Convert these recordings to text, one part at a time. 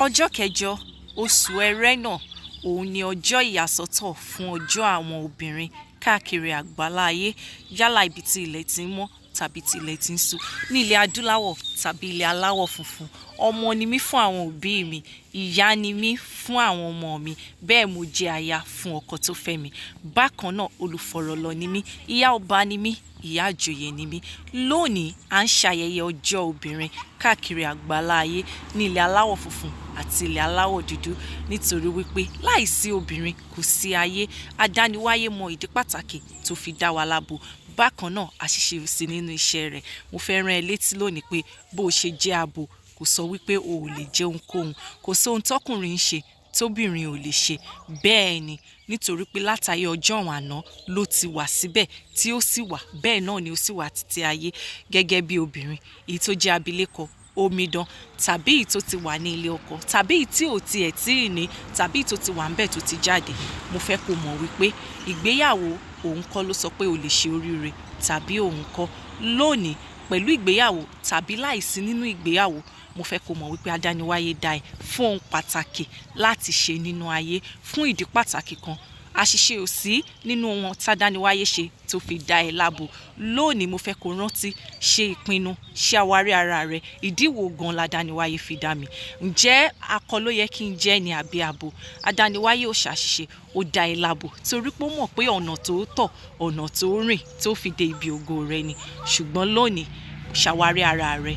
Ọjọ́ kẹjọ oṣù Ẹrẹ́nà òun ni ọjọ́ ìyàsọ́tọ̀ fún ọjọ́ àwọn obìnrin káàkiri àgbáláyé, yálà ibi tí ilẹ̀ ti ń mọ́ tàbí tí ilẹ̀ ti ń ṣú, ní ilẹ̀ adúláwọ̀ tàbí ilẹ̀ aláwọ̀ funfun. Ọmọ ni mí fún àwọn òbí mi, ìyá ni mí fún àwọn ọmọ mi, bẹ́ẹ̀ mo jẹ́ aya fún ọkọ tó fẹ́ mi. Bákan náà, olùfọ̀rọ̀lọ̀ ni mí, ìyá ọba ni mí, ìyá àjòyè ni mí. Lónìí, à ń ṣayẹyẹ ọjọ́ obìnrin káàkiri àgbáláyé ní ilẹ̀ aláwọ̀ funfun àti ilẹ̀ aláwọ̀ dúdú, nítorí wípé láìsí obìnrin kò sí ayé. Adániwáyé mọ ìdí pàtàkì tó fi dá wa lábo. Bákan náà, àṣìṣe ò sí nínú iṣẹ́ rẹ̀. Mo fẹ́ rán ẹ létí lónìí pé bó ṣe jẹ́ abo kò sọ wípé o ò lè jẹ́ ohunkóhun. Kò sí ohun tọkùnrin ń ṣe tóbìnrin ò lè ṣe. Bẹ́ẹ̀ ni, nítorí pé látayé ọjọ́ àná ló ti wà síbẹ̀ tí ó sì wà, bẹ́ẹ̀ náà ni ó sì wà títí ayé. Gẹ́gẹ́ bí obìnrin, èyí tó jẹ́ abilékọ, omidan, tàbí èyí tó ti wà ní ilé ọkọ, tàbí èyí tí ò tiẹ̀ tí ì ní, tàbí èyí tó ti wà níbẹ̀ tó ti jáde. Mo fẹ́ kó mọ̀ wípé ìgbéyàwó òun kọ́ ló sọ pé o lè ṣe oríire tàbí òun kọ́. Lónìí, pẹ̀lú ìgbéyàwó tàbí láìsí nínú ìgbéyàwó, mo fẹ́ kó mọ̀ wípé Adániwáyé dá ẹ fún ohun pàtàkì láti ṣe nínú ayé, fún ìdí pàtàkì kan. Àṣìṣe ò sí nínú ohun tí Adániwáyé ṣe tó fi dá ẹ lábo. Lónìí, mo fẹ́ kó rántí, ṣe ìpinnu, ṣe àwárí ara rẹ. Ìdí wo gan l'Adániwáyé fi dá mi? Ǹjẹ́ akọ ló yẹ kí n jẹ́ ni àbí abo? Adániwáyé ò ṣàṣìṣe, ó dá ẹ lábo torí pé ó mọ̀ pé ọ̀nà tó tọ̀, ọ̀nà tó rìn tó fi dé ibi ògo rẹ ni. Ṣùgbọ́n lónìí, ṣàwárí ara rẹ,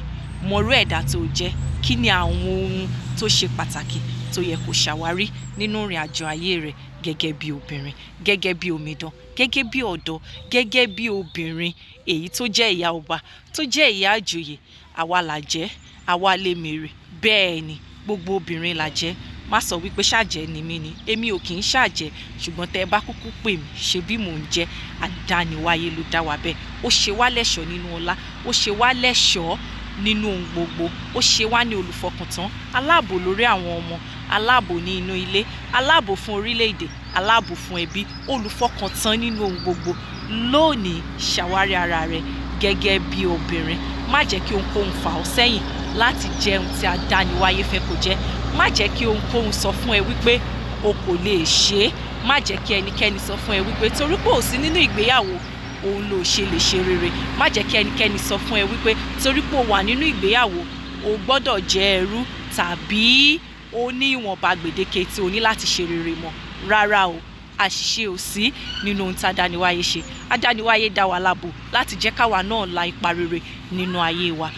mọrú ẹ̀dá tó jẹ́, kí ni àwọn ohun tó ṣe pàtàkì tó yẹ kó ṣàwárí nínú ìrìn àjò ayé rẹ gẹ́gẹ́ bí obìnrin, gẹ́gẹ́ bí omidan, gẹ́gẹ́ bí ọ̀dọ́, gẹ́gẹ́ bí obìnrin èyí tó jẹ́ ìyá ọba, tó jẹ́ ìyá àjòyè. Àwa là jẹ́, àwa lè mèrè. Bẹ́ẹ̀ ni, gbogbo obìnrin là jẹ́. Má sọ wípé ṣàjẹ́ ni mí ni, èmi ò kì í ṣàjẹ́, ṣùgbọ́n tẹ bá kúkú pè mí, ṣe bí mò ń jẹ́. Adániwáyé ló dá wa bẹ́ẹ̀. Ó ṣe wá lẹ́ṣọ̀ nínú ọlá, ó ṣe wá lẹ́ṣọ̀ nínú ohun gbogbo, ó ṣe wá ní olùfọkàntán, aláàbò lórí àwọn ọmọ, aláàbò ní inú ilé, aláàbò fún orílẹ̀-èdè, aláàbò fún ẹbí, olùfọkàntán nínú ohun gbogbo. Lónìí, ṣàwárí ara rẹ gẹ́gẹ́ bí obìnrin. Má jẹ́ kí ohunkóhun fà ọ́ sẹ́yìn láti jẹ́ ohun tí Adániwáyé fẹ́ kó jẹ́. Má jẹ́ kí ohunkóhun sọ fún ẹ wípé o kò lè ṣe é. Má jẹ́ kí ẹnikẹ́ni sọ fún ẹ wípé torí pé ò sí nínú ìgbéyàwó, òun ló ṣe lè ṣe rere. Má jẹ́ kí ẹnikẹ́ni sọ fún ẹ wípé torí pé o wà nínú ìgbéyàwó, o gbọ́dọ̀ jẹ́ ẹrú tàbí o ní ìwọ̀nba gbèdéke tí o ní láti ṣe rere mọ́. Rárá o, àṣìṣe ò sí nínú ohun tí Adániwáyé ṣe. Adániwáyé dá wa lábo láti jẹ́ káwa náà la ipa rere nínú ayé wa.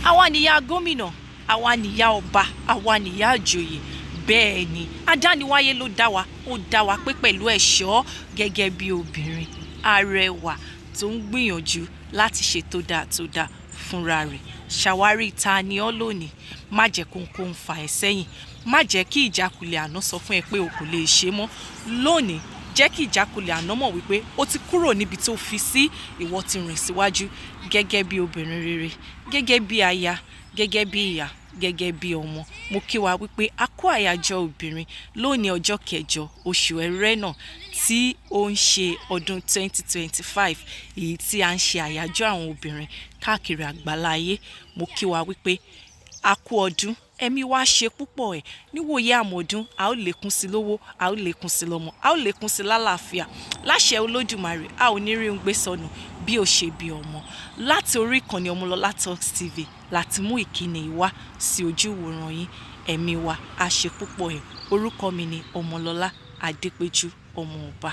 Àwa nìyá gómìnà, àwa nìyá ọba, àwa nìyá àjòyè. Bẹ́ẹ̀ ni, Adániwáyé ló dá wa, ó dá wa pé pẹ̀lú ẹ̀ṣọ́ gẹ́gẹ́ bí obìnrin arẹwà tó ń gbìyànjú láti ṣe tó dáa tó dáa fúnra rẹ̀. Ṣàwárí ta ni ọ́ lónìí. Má jẹ́ kó ohunkóhun fà ẹ́ sẹ́yìn. Má jẹ́ kí ìjákulẹ̀ àná sọ fún ẹ pé o kò lè ṣe mọ́. Lónìí, jẹ́ kí ìjákulẹ̀ àná mọ̀ wípé o ti kúrò níbi tó fi sí, ìwọ ti rìn síwájú gẹ́gẹ́ bí obìnrin rere, gẹ́gẹ́ bí aya, gẹ́gẹ́ bí ìyá, gẹ́gẹ́ bí ọmọ. Mo kí wa wípé a kú àyájọ́ obìnrin lónìí ọjọ́ kẹjọ oṣù Ẹrẹ́nà tí ó ń ṣe ọdún 2025, èyí tí à ń ṣe àyájọ́ àwọn obìnrin káàkiri àgbáláyé. Mo kí wa wípé a kú ọdún, ẹ̀mí wa ṣe púpọ̀ ẹ̀. Níwòyí àmọ̀dún, a ó lékún sí lówó, a ó lékún sí lọ́mọ, a ó lékún sí lálàáfíà. Láṣẹ Olódùmarè, a ò ní rí ń gbé sọnù bí ó ṣe bí ọmọ. Láti orí ìkànnì Ọmọlọlá Talks TV láti mú ìkíni wá sí ojú ìwòran yín. Ẹ̀mí wa á ṣe púpọ̀ ẹ̀. Orúkọ mi ni Ọmọlọlá Adépéjú Ọmọ Ọba.